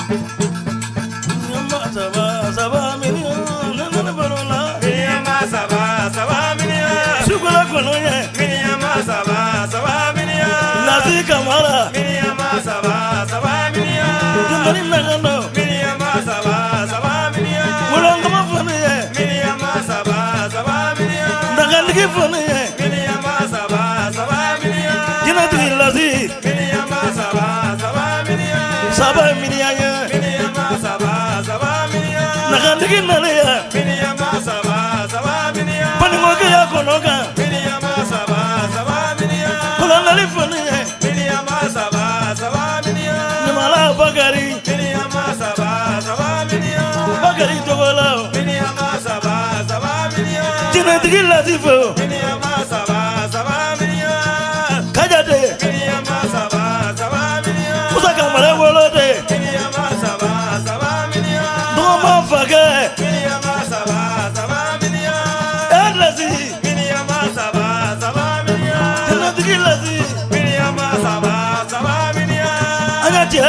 Miniyanba saba saba miniyan ne nana baro la. Miniyanba saba saba miniyan. Sukola kɔnɔ ye. Miniyanba saba saba miniyan. Lasi Kamara. Miniyanba saba saba miniyan. Jumani Nagando. Miniyanba saba saba miniyan. Wolongama fana ye. Miniyanba saba saba miniyan. Dagaligi fana ye. Miniyanba saba saba miniyan. Jinɛtigi Lasi. Miniyanba saba saba miniyan. Saba miniyan ye. Miniyanba saba saba miniyan. Nagaligi nale ye. Miniyanba saba saba miniyan. Banikɔkɛya kɔnɔ kan. Miniyanba saba saba miniyan. Kolongali fana ye. Miniyanba saba saba miniyan. Ɲamala Bakari. Miniyanba saba saba miniyan. Bakari Togola. Miniyanba saba saba miniyan. Jinɛtigi Lasi fo. Miniyanba saba saba miniyan. Kajate. Miniyanba saba saba miniyan. Musa Kamara wolo de. Miniyanba saba saba miniyan. Dɔgɔma fakɛ. Miniyanba saba saba miniyan. E Lasi. Miniyanba saba saba miniyan. Jinɛtigi Lasi. Miniyanba saba saba miniyan. An ka cɛ.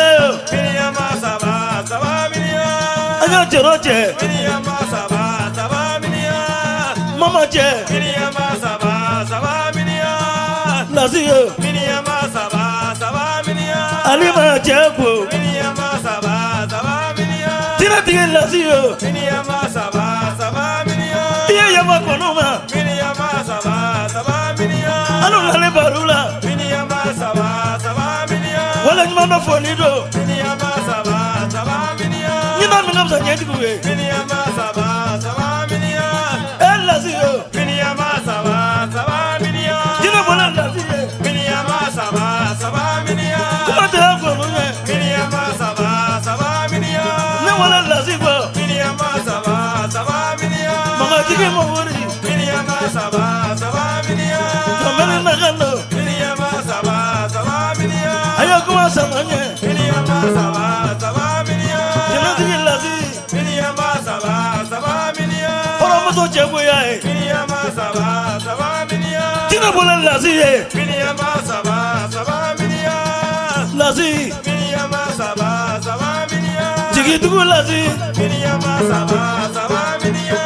Miniyanba saba saba miniyan. An ka cɛrɔ cɛ. Miniyanba saba saba miniyan. Mama cɛ. Miniyanba saba saba miniyan. Lasi ye. Miniyanba saba saba miniyan. Alima cɛ ko. Miniyanba saba saba miniyan. Jinɛtigi Lasi ye. Miniyanba saba saba miniyan. I ye yafa kɔnɔ ma. Miniyanba saba saba miniyan. An nalen baro la. Miniyanba saba saba miniyan. Wala ɲuman dɔ fɔli don. Miniyanba saba saba miniyan. Ɲinan min ka fisa ɲɛjugu ye. Miniyanba saba saba miniyan. E Lasi ye. Miniyanba saba saba miniyan. Jinɛ bɔra Lasi ye. Miniyanba saba saba miniyan. Kuma tɛ kɔnɔ ye. Miniyanba saba saba miniyan. Ne wala Lasi kɔ. Miniyanba saba saba miniyan. Magatigi mɔgɔri. Miniyanba saba saba miniyan. Jɔnbɛli Nagando. Miniyanba saba saba miniyan. A ye kuma sama ɲɛ. Miniyanba saba saba miniyan. Jinɛtigi Lasi. Miniyanba saba saba miniyan. Hɔrɔnmuso cɛgoya ye. Miniyanba saba saba miniyan. Jinɛ bɔra Lasi ye. Miniyanba saba saba miniyan. Lasi. Miniyanba saba saba miniyan. Jigitugu Lasi. Miniyanba saba saba miniyan.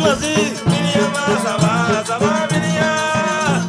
Lasi. Miniyanba saba saba miniyan.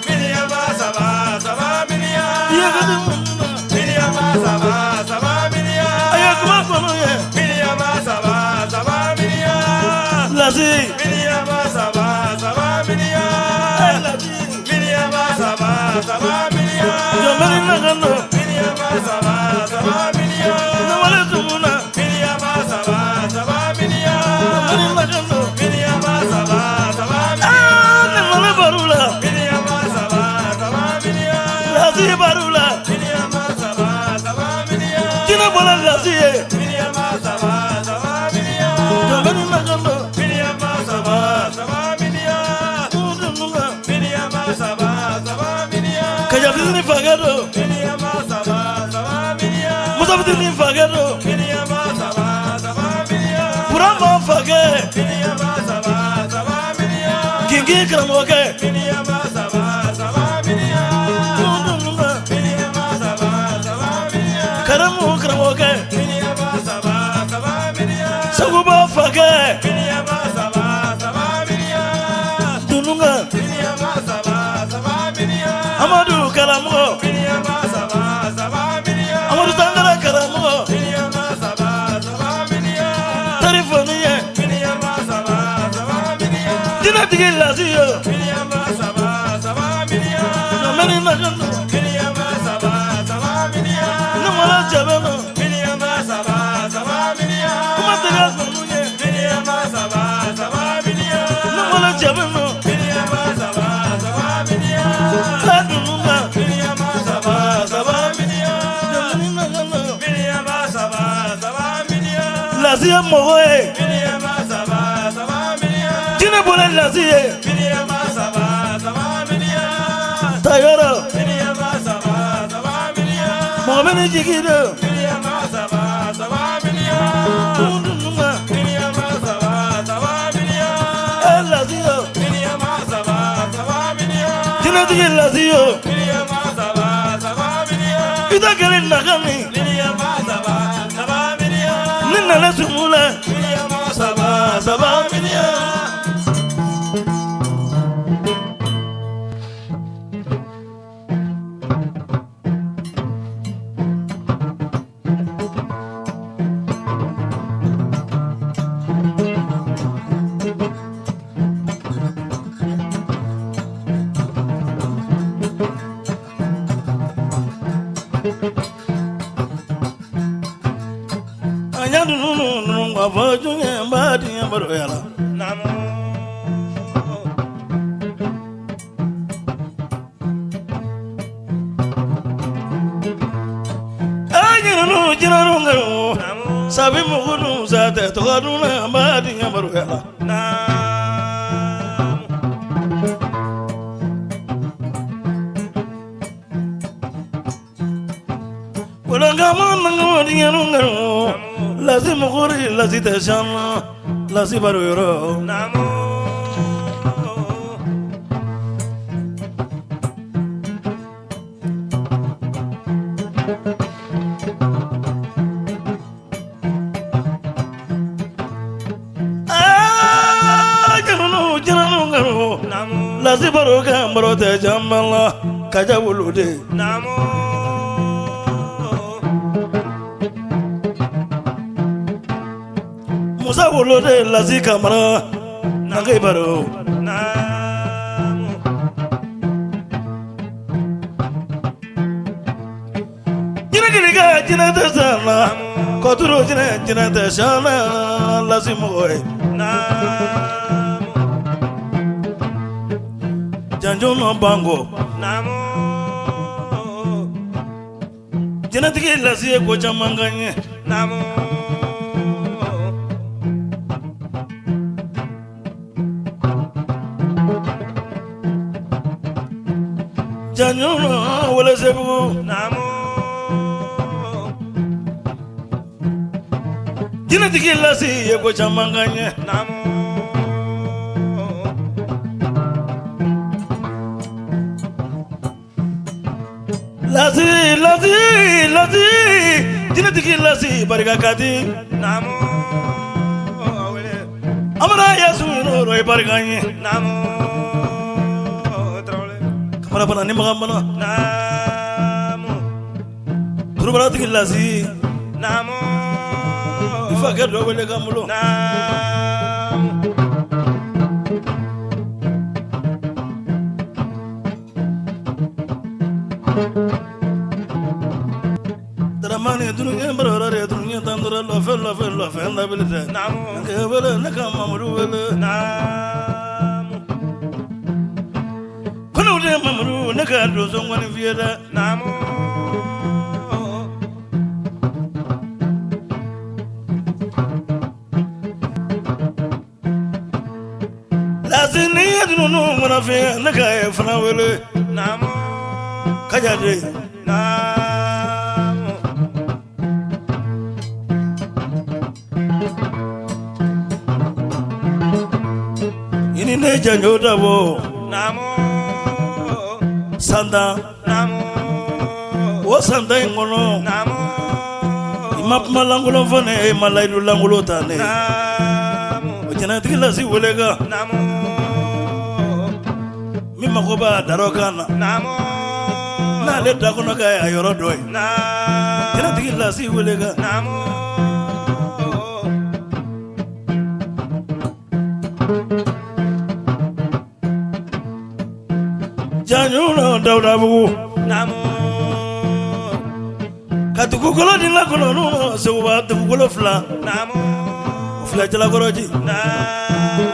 Miniyanba saba saba miniyan. I ye kati mun na. Miniyanba saba saba miniyan. A ye kuma kɔnɔ ye. Miniyanba saba saba miniyan. Lasi. Miniyanba saba saba E miniyan. Lasi. Miniyanba saba saba miniyan. Jɔnbɛli Nagando. Miniyanba saba saba miniyan. Ne wale tumuna. Miniyanba saba saba miniyan. Jɔnbɛli Nagando. Miniyanba saba saba miniyan. Aa ne wale baro la. Miniyanba saba saba miniyan. Lasi baro la. Miniyanba saba saba miniyan. Jinɛ bɔra Lasi ye. Miniyanba saba saba miniyan. Jɔnbɛli Nagando. Miniyanba saba saba miniyan. Kuntununga. Miniyanba saba saba miniyan. Kaja fitini fakɛ don. Miniyanba saba saba miniyan. Musa fitini fakɛ don. Miniyanba saba saba miniyan. Burama fakɛ. Miniyanba saba saba miniyan. Kinkin karamɔgɔkɛ. Miniyanba saba saba miniyan. Kuntununga. Miniyanba saba saba miniyan. Karamu karamɔgɔkɛ. Miniyanba saba saba miniyan. Seguba fakɛ. Miniyanba saba saba miniyan. Dununga. Miniyanba saba saba miniyan. Amadu karamɔgɔ. Miniyanba saba saba miniyan. Amadu Sankara karamɔgɔ. Miniyanba saba saba miniyan. Tarifoni ye. Miniyanba saba saba miniyan. Jinɛtigi Lasi ye. Miniyanba saba saba miniyan. Jɔnbɛli Nagando. Miniyanba saba saba miniyan. Ne wala cɛbɛ nɔ. Miniyanba saba saba miniyan. Kuma tɛ ka kɔnɔ ye. Miniyanba saba saba miniyan. Ne wala cɛbɛ nɔ. Miniyanba saba saba miniyan. La dununga. Miniyanba saba saba miniyan. Jɔnbɛli Nagando. Miniyanba saba saba miniyan. Lasi ye mɔgɔ ye. Miniyanba saba saba miniyan. Jinɛ bɔra Lasi ye. Miniyanba saba saba miniyan. Tayɔrɔ. Miniyanba saba saba miniyan. Mɔgɔ bɛ ni jigi don. Miniyanba saba saba miniyan. Kuntununga. Miniyanba saba saba miniyan. E Lasi ye. Miniyanba saba saba miniyan. Jinɛtigi Lasi ye. Miniyanba saba saba miniyan. I tɛ kelen naga min. Miniyanba saba saba ma fɔ jɔn ye n b'a diɲɛ baro yala. Naamu. A ɲinnu jinɛnu ŋaro. Naamu. Sabi mugu dun sa tɛ tɔgɔ dun na n b'a diɲɛ baro yala. Naamu. Walankama nango diɲɛ ŋaro. Lasi muguri lasi tɛ sanna lasi baro yɔrɔ. Naamu. Aa ɲinnu jinɛnu ŋaro. Naamu. Lasi baro kan baro tɛ caman la kaja wolo de. Naamu. Musa wolo de lasi kamara nange baro. Naamu. Jinɛkili ka jinɛ tɛ sanna kɔturu jinɛ jinɛ tɛ sanna lasi mɔgɔ ye. Naamu. Janjo nɔ bango. Naamu. Jinɛtigi lasi ye ko caman kan ye. Naamu. Janjo nɔ Welesebugu. Naamu. Jinɛtigi lasi ye ko caman kan ye. Naamu. Lasi lasi lasi jinɛtigi lasi barika ka di. Naamu. Wele. Amara yasu n'o ye barika ye. Naamu. Tarawele. Kamara bana ni magan bana. Naamu. Turubaratigi lasi. Naamu. I fa kɛ dɔ wele ka n bolo. Naamu. Daramani dunuɲɛ barara de dunuɲɛ tandora lɔfɛ lɔfɛ lɔfɛ labili tɛ. Naamu. Ne wele ne ka Mamadu wele. Naamu. Kɔnɔw de Mamadu ne ka donso ŋɔni fiyɛ dɛ. Naamu. Lasi ni ye dununu ŋɔnɔ fiyɛ ne ka ye fana wele. Naamu. Kaja de. Naamu. I ni ne janjo dabɔ. Naamu. San 10. Naamu. O san 10 in kɔnɔ. Naamu. I ma kuma lankolon fɔ ne ye i ma layidu lankolon ta ne ye. Naamu. O jɛnɛtigi lasi wele kan. Naamu. Min mako b'a darɔ kan na. Naamu. N'ale da kɔnɔ ka ye a yɔrɔ dɔ ye. Naamu. Jɛnɛtigi lasi wele kan. Naamu. Janjo na Dawudabugu. Naamu. Ka dugukolo di la kɔnɔ n'u ma Seguba dugukolo 2. Naamu. O filɛ Jalakɔrɔji. Naamu.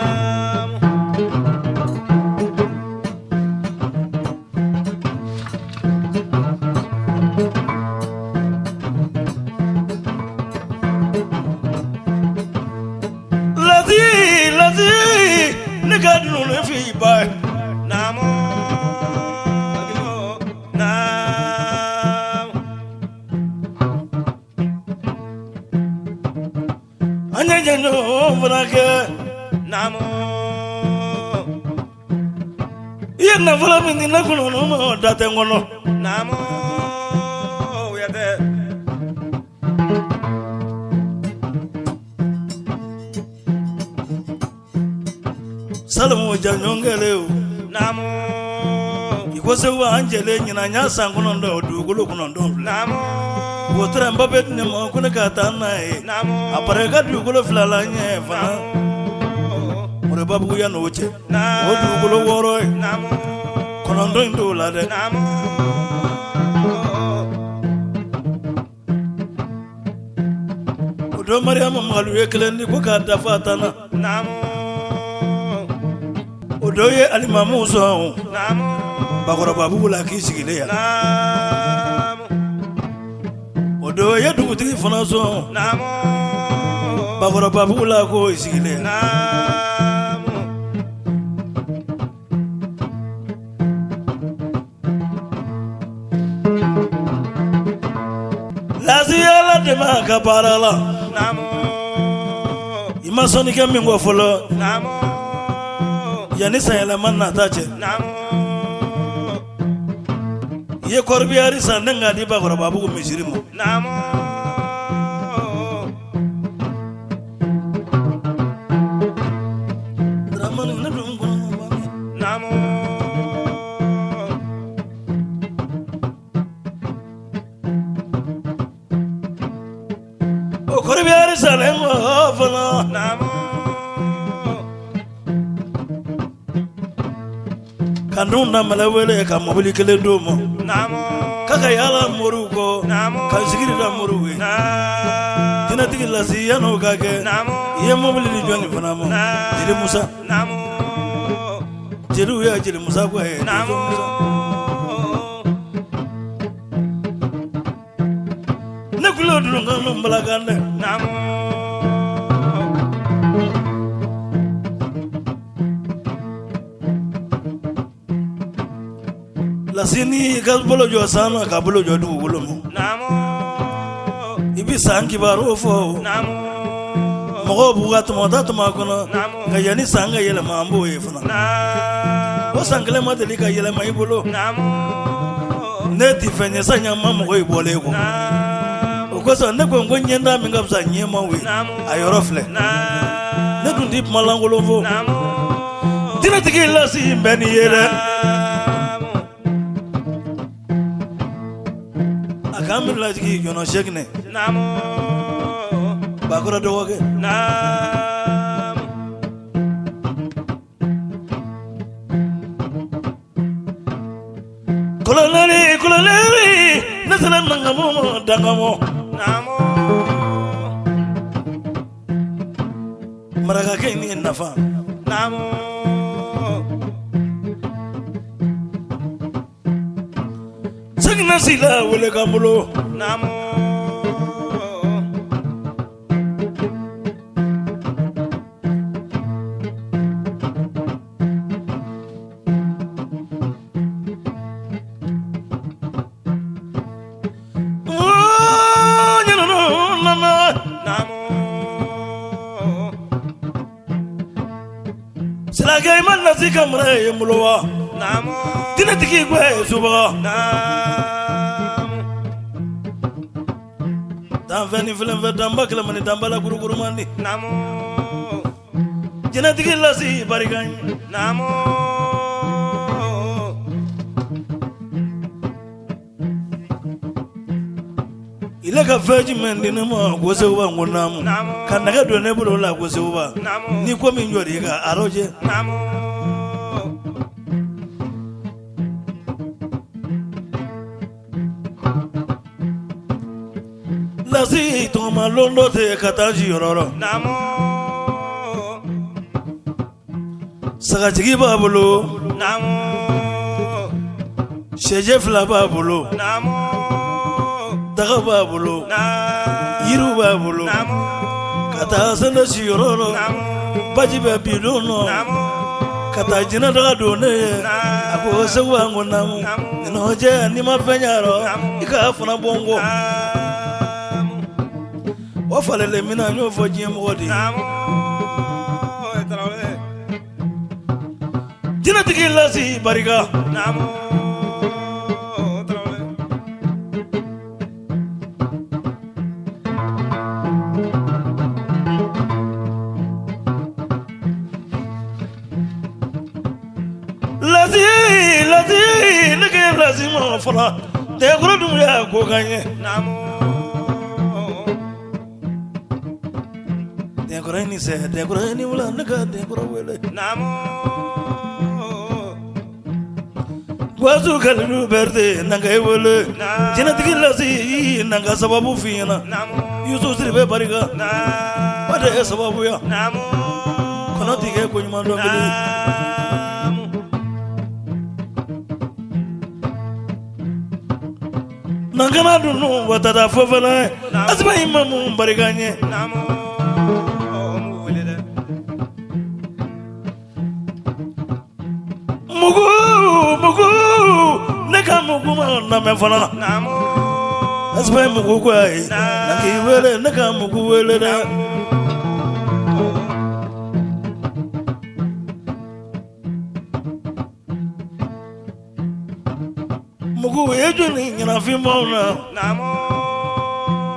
Lasi lasi ne ka dunun f'i ba ye. Naamu. Naamu. An ye janjo fana kɛ. Naamu. I ye nafolo min di ne kɔnɔ n'u ma o da tɛ n kɔnɔ. Naamu. Kuyate. Salimu janjo kɛlen o. Naamu. I ko Seguba an jɛlen ɲinan n y'a san 9 o dugukolo 9 filɛ. Naamu. Wotoro Mbappe di ne ma ko ne ka taa n'a ye. Naamu. A parɛ ka dugukolo 2 la n ɲɛ fana. Naamu. Moribabugu yan n'o cɛ. Naamu. O dugukolo 6 ye. Naamu. 9 in t'o la dɛ. Naamu. O don Mariama Magalu ye kelen di ko k'a dafa 10 na. Naamu. O don ye alimamuw sɔn. Naamu. Bakɔrɔbabugu la k'i sigilen yan. Naamu. O don ye dugutigi fana sɔn. Naamu. Bakɔrɔbabugu la k'o sigilen yan. Naamu. Lasi Ala dɛmɛ a ka baara la. Naamu. I ma sɔnni kɛ min kɔ fɔlɔ. Naamu. Yanni sanyɛlɛma nata cɛ. Naamu. I ye corbillard san ne k'a di Bakɔrɔbabugu misiri ma. Naamu. Dramani ne dun kɔnɔ ma ban. Naamu. O corbillard sannen kɔ fana. Naamu. Ka Nun Danbɛlɛ wele ka mobili kelen d'o ma. Naamu. K'a ka yaala moriw kɔ. Naamu. Ka sigiri da moriw ye. Naamu. Jinɛtigi Lasi yan'o ka kɛ. Naamu. I ye mobili di jɔnni fana ma. Naamu. Jeli Musa. Naamu. Jeliw ye Jeli Musa ko ye. Naamu. Ne kulo dun kan n balakan dɛ. Naamu. Lasi n'i ka bolo jɔ san na ka bolo jɔ dugukolo ma. Naamu. I bɛ san kibaru fɔ. Naamu. Mɔgɔw b'u ka tɔmɔta tɔmɔ a kɔnɔ. Naamu. Nka yanni san ka yɛlɛma an b'o ye fana. Naamu. O san kelen ma deli ka yɛlɛma i bolo. Naamu. Ne ti fɛn ye san ɲama mɔgɔ ye bɔlen kɔ. Naamu. O kosɔn ne ko n ko ɲɛda min ka fisa ɲɛmaw ye. Naamu. A yɔrɔ filɛ. Naamu. Ne dun ti kumalankolon fɔ. Naamu. Jinɛtigi Lasi n bɛ nin ye dɛ. Naamu. A k'an bɛ lajigi jɔnɔ Sɛkinɛ. Naamu. Bakɔrɔ dɔgɔkɛ. Naamu. Kolonɛli kolonɛli ne sera nangamu ma dangamu. Naamu. Marakakɛ in ye nafa. Naamu. Sɛkinɛ Sila wele k'an bolo. Naamu. Ooo ɲinnu nana. Naamu. Silakɛ i ma nasi ka mara ye n bolo wa. Naamu. Jinɛtigi ko ye subaga. Naamu. Danfɛn ni filenfɛn danba kɛlɛmani danba la kurukurumandi. Naamu. Jinɛtigi Lasi barika ɲi. Naamu. Ile ka fɛn jumɛn di ne ma ko Seguba n ko naamu. Naamu. Ka nɛgɛ don ne bolo la ko Seguba. Naamu. Ni ko min jɔr'i kan a rɔjɛ. Naamu. Lasi tɔgɔma lon dɔ tɛ ka taa siyɔrɔ rɔ. Naamu. Sagajigi b'a bolo. Naamu. Sɛjɛ fila b'a bolo. Naamu. Daga b'a bolo. Naamu. Yiriw b'a bolo. Naamu. Ka taa sɛnɛ siyɔrɔ rɔ. Naamu. Baji bɛ bidon nɔ. Naamu. Ka taa jinɛ daga don ne ye. Naamu. A ko Seguba n ko naamu. Naamu. Ɲinɔjɛ n'i ma fɛn ɲa rɔ. Naamu. I k'a fana bɔ n kɔ. Naamu. O falelen min na n y'o fɔ diɲɛ mɔgɔ de ye. Naamu. Tarawele. Jinɛtigi Lasi barika. Naamu. Tarawele. Lasi Lasi ne k'e Lasi ma fɔlɔ. Dɛnkɔrɔ dun y'a ko kan ye. Naamu. Dɛnkɔrɔ ni sɛ dɛnkɔrɔ ni wula ne ka dɛnkɔrɔ wele. Naamu. Gwazu Kalilu Berete nanka e wele. Naamu. Jinɛtigi Lasi nanka sababu f'i ɲɛna. Naamu. Yusu Sidibe barika o de ye sababu ya kɔnɔ t'i kɛ ko ɲuman dɔn bilen. Nankana dunu watata fofana Asiba imamu barika ɲɛ. Mugu mugu ne ka mugu ma lamɛn fana. Asiba ye mugu ko ye na k'i wele ne ka mugu wele dɛ. Mugu ye jɔnni ɲɛnafin bɔ anw na?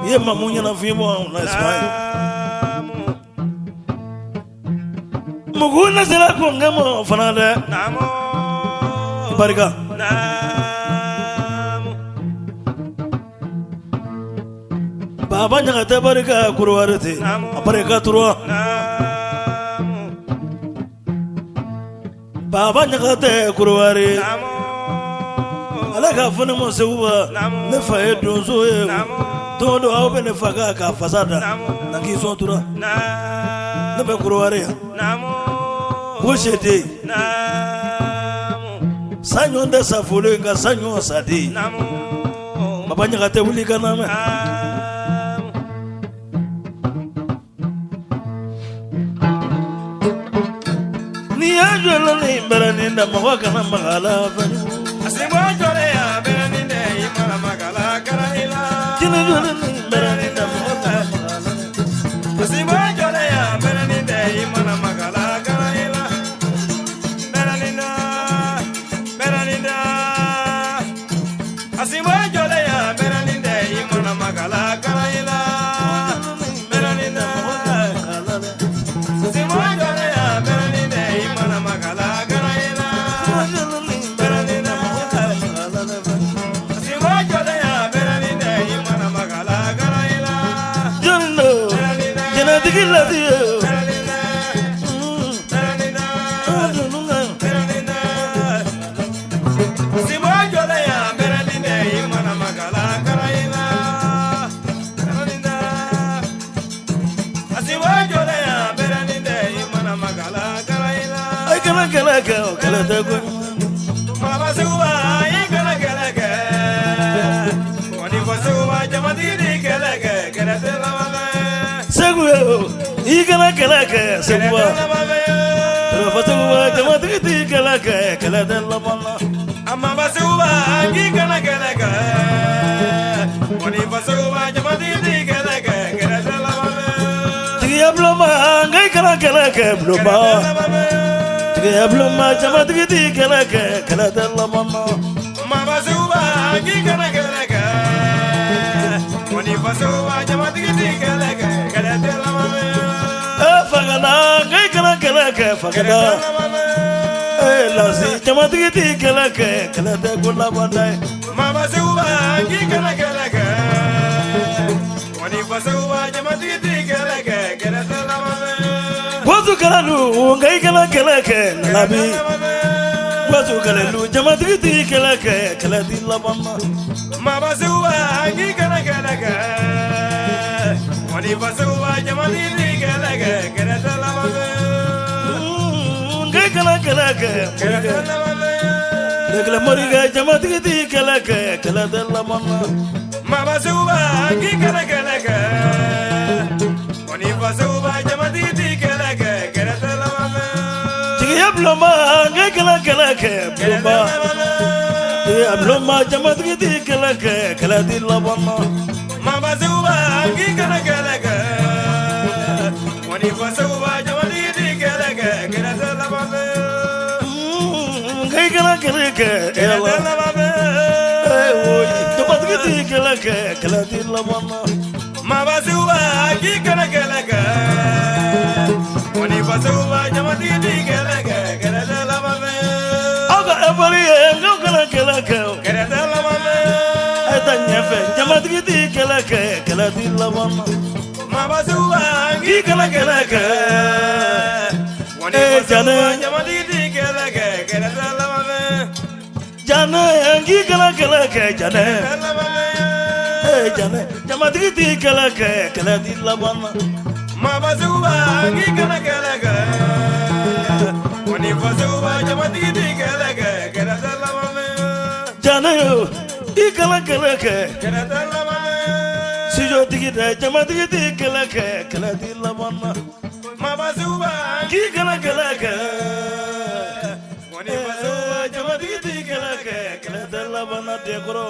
I ye mamu ɲɛnafin bɔ anw na Asiba ye. Mugu ne sera kɔnkɛ ma fana dɛ. Barika. Baba Ɲagate barika Korowari ten a barika tura. Baba Ɲagate Korowari ale ka fɔ ne ma Seguba ne fa ye donso ye don dɔ aw bɛ ne faga k'a fasa da na k'i sɔn tura ne bɛ Korowari yan ko sɛden saɲɔ tɛ sa folo nka saɲɔ saden Baba Ɲagate wuli ka na mɛn. N'i y'a jɔlen ni bɛrɛnin da mɔgɔ kana maga a la fɛ. Jinɛ jɔlen ni bɛrɛnin da mɔgɔ kana maga a la. Jɛnɛtigi ladi ye. Ay kana kɛlɛ kɛ o kɛlɛ tɛ ko ɲuman. Baba Seguba i kana kɛlɛ kɛ, kɔni fɔ Seguba jamatigi ni kɛlɛ kɛ, kɛlɛ tɛ laban dɛ. Segu ye o, i kana kɛlɛ kɛ Seguba. Kɛlɛ tɛ laban dɛ. Fɔ Seguba jamatigi ti kɛlɛ kɛ, kɛlɛ tɛ laban na. A maba Seguba k'i kana kɛlɛ kɛ, kɔni fɔ Seguba jamatigi ni kɛlɛ kɛ, kɛlɛ tɛ laban dɛ. Tigiya bulonba nka i kana kɛlɛ kɛ bulonba. Kɛlɛ tɛ laban dɛ. Tigiya bulonba jamatigi ti kɛlɛ kɛ, kɛlɛ tɛ laban na. Maba Seguba k'i kana kɛlɛ kɛ, kɔni fɔ Seguba jamatigi ni kɛlɛ kɛ, kɛlɛ tɛ laban dɛ. E fagala nka i kana kɛlɛ kɛ Kɛlɛ fagala. tɛ laban dɛ. E lasi jamatigi ti kɛlɛ kɛ, kɛlɛ tɛ ko laban dɛ. Maba Seguba k'i kana kɛlɛ kɛ, kɔni fɔ Seguba jamatigi ti kɛlɛ kɛ, kɛlɛ tɛ laban dɛ. Gosu kɛlɛlu nka i kana kɛlɛ kɛ Kɛlɛ tɛ labi. laban dɛ. Gosu kɛlɛlu jamatigi ti kɛlɛ kɛ, kɛlɛ ti laban na. Maba Seguba k'i kana kɛlɛ kɛ, kɔni fɔ Seguba jamatigi ti kɛlɛ kɛ, kɛlɛ tɛ laban dɛ. Nka i kana kɛlɛ kɛ Kɛlɛ tɛ morikɛ. laban dɛ. Lekele morikɛ jamatigi ti kɛlɛ kɛ, kɛlɛ tɛ laban na. Maba Seguba k'i kana kɛlɛ kɛ, kɔni fɔ Seguba jamatigi ti kɛlɛ kɛ, kɛlɛ tɛ laban dɛ. Tigiya bulonba nka i kana kɛlɛ kɛ Kɛlɛ tɛ bulonba. laban dɛ. Tigiya bulonba jamatigi ti kɛlɛ kɛ, kɛlɛ ti laban na. Maba Seguba k'i kana kɛlɛ kɛ, kɔni fɔ Seguba jamatigi ti kɛlɛ kɛ, kɛlɛ tɛ laban dɛ. Nka i kana kɛlɛ kɛ Kɛlɛ yala. tɛ laban dɛ. Ee woyi jamatigi ti kɛlɛ kɛ, kɛlɛ ti laban na. Maba Seguba k'i kana kɛlɛ kɛ, kɔni fɔ Seguba jamatigi ti kɛlɛ kɛ, kɛlɛ tɛ laban dɛ. Aw ka ɛfɔli ye nka kana kɛlɛ kɛ o. Kɛlɛ tɛ laban dɛ. A ye taa ɲɛfɛ jamatigi ti kɛlɛ kɛ, kɛlɛ ti laban na. Maba Seguba K'i kana kɛlɛ kɛ. kɔni Ee fɔ Seguba Janɛ. jamatigi ti kɛlɛ kɛ, kɛlɛ tɛ laban dɛ. Janɛ k'i kana kɛlɛ kɛ Janɛ. Kɛlɛ tɛ laban dɛ. Ee Janɛ jamatigi Jamatigi tɛ kɛlɛ kɛ, kɛlɛ tɛ laban na. Maba Seguba, k'i kana kɛlɛ kɛ. Kɔni fɔ Seguba, jamatigi tɛ kɛlɛ kɛ, kɛlɛ tɛ laban mɛ. Janɛ yo, i kana kɛlɛ kɛ. Kɛlɛ tɛ laban mɛ. Sijotigi dɛ, jamatigi tɛ kɛlɛ kɛ, kɛlɛ tɛ laban na. Maba Seguba, k'i kana kɛlɛ kɛ. Kɔni fɔ Seguba, jamatigi tɛ kɛlɛ kɛ, kɛlɛ tɛ laban na, denkɔrɔ.